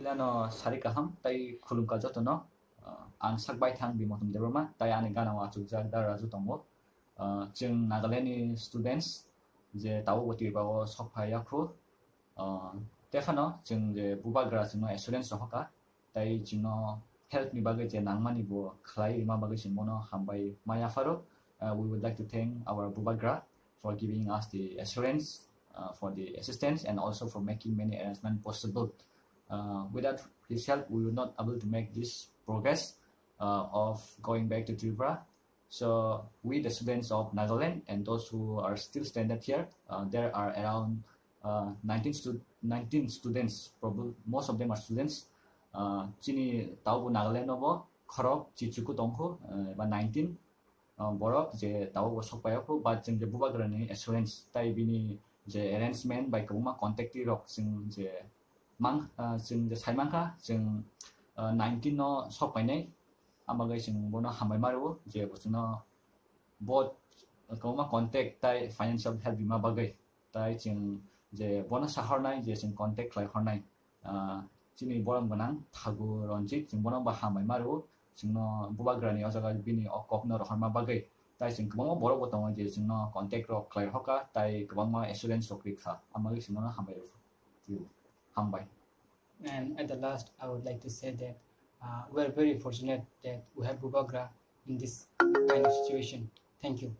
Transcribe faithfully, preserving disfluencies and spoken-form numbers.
Jano sari kaham tai khulumkha jotono. Ah, ang sak baithang Bimotom Debbarma, tai ani gana o achukjak da Raju tongo. Ah, chwng Nagaland ni students je tabuk bo Tripura o sok phai ya khu. Ah, tephano chwng je bubagra chwngno assurance rohorkha, tai chwngno help ni bagwi je nangmani bo khlai rima bagwi chwng bono hambai ma yapharo. Uh, we would like to thank our bubagra for giving us the assurance, uh, for the assistance, and also for making many arrangement possible. Uh, without his help, we would not able to make this progress, uh, of going back to Tripura. So we, the students of Nagaland, and those who are still stranded here, uh, there are around, uh, nineteen stu-, nineteen students. Probably most of them are students. Uh, chini taubo Nagaland no bo khorok chichuku tongkhu, uh, ba nineteen, uh, borok je taubo sok paiya khu, but chwng je bubagrani assurance tai bini je arrangement bai kwbangma contact rok chwng je mang, uh, chwng je sai mankha, chwng, uh, nineteen no sok painai. Amagwi chwng bono hambai ma rwo je bo chwngno bo kwbangma contact tai financial help rima bagwi. Tai chwng je bono sahornai je chwng contact khlai hornai, ah, chini borom gwnang Thagu Ranjit, chwng bono ba hambai ma rwo. Chwngno bubagrani o jaga bini o kokno rohorma bagwi. Tai chwng kwbangma borok bo tongo je chwngno contact rok khlai hoka, tai kwbangma assurance rok rikha. Amagwi chwngno hambai rwo. Hambai. And at the last, I would like to say that, uh, we are very fortunate that we have Bubagra in this kind of situation. Thank you.